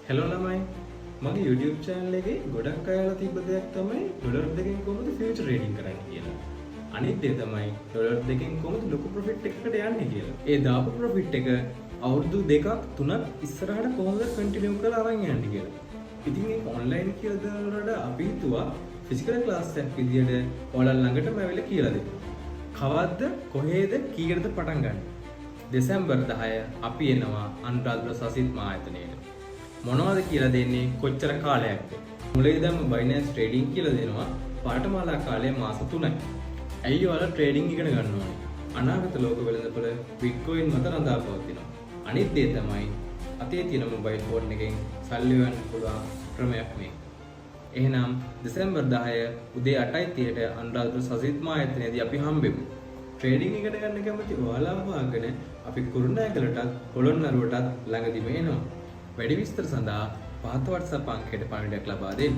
Hello ළමයි, මගේ YouTube channel එකේ ගොඩක් අය අහලා තිබ්බ දෙයක් තමයි ඩොලර් 2න් කොහොමද ෆියුචර් ට්‍රේඩින් කරන්නේ කියලා. අනිත් දේ තමයි ඩොලර් 2න් කොහොමද ලොකු ප්‍රොෆිට් එකකට යන්නේ කියලා. ඒ දාපු ප්‍රොෆිට් එක අවුරුදු 2ක් 3ක් ඉස්සරහට කොහොමද කන්ටිනියු කරලා අරන් යන්නේ කියලා. ඉතින් ඒක ඔන්ලයින් කියලා දෙනවට වඩා අපි හිතුවා ෆිසිකල් ක්ලාස් එකක් විදියට ඔයාලා ළඟටම ඇවිල්ලා කියලා දෙන්න. කවද්ද, කොහේද, කීයටද පටන් ගන්න? දෙසැම්බර් 10 අපි එනවා අනුරාධපුර සසිත් ආයතනයට. මොනවද කියලා දෙන්නේ, කොච්චර කාලයක්ද? මුල ඉඳන්ම Binance trading කියලා දෙනවා. පාඨමාලා කාලය මාස 3යි. ඇයි ඔයාලා ට්‍රේඩින් ඉගෙන ගන්න ඕනේ? අනාගත ලෝක වෙළඳපොළ බිට්කොයින් මත රඳා පවතිනවා. අනිත් දේ තමයි අතේ තියෙන මොබයිල් ෆෝන් එකෙන් සල්ලි හොයන්න පුළුවන් ක්‍රමයක් මේක. එහෙනම් දෙසැම්බර් 10 උදේ 8:30ට අනුරාධපුර සසිත් ආයතනයේදී අපි හම්බෙමු. ට්‍රේඩින් ඉගෙන ගන්න කැමති ඔයාලා හොයාගෙන අපි කුරුණෑගලටත් පොළොන්නරුවටත් ළඟදිම එනවා. වැඩි විස්තර සඳහා පහත WhatsApp අංකයට පණිවිඩයක් ලබා දෙන්න.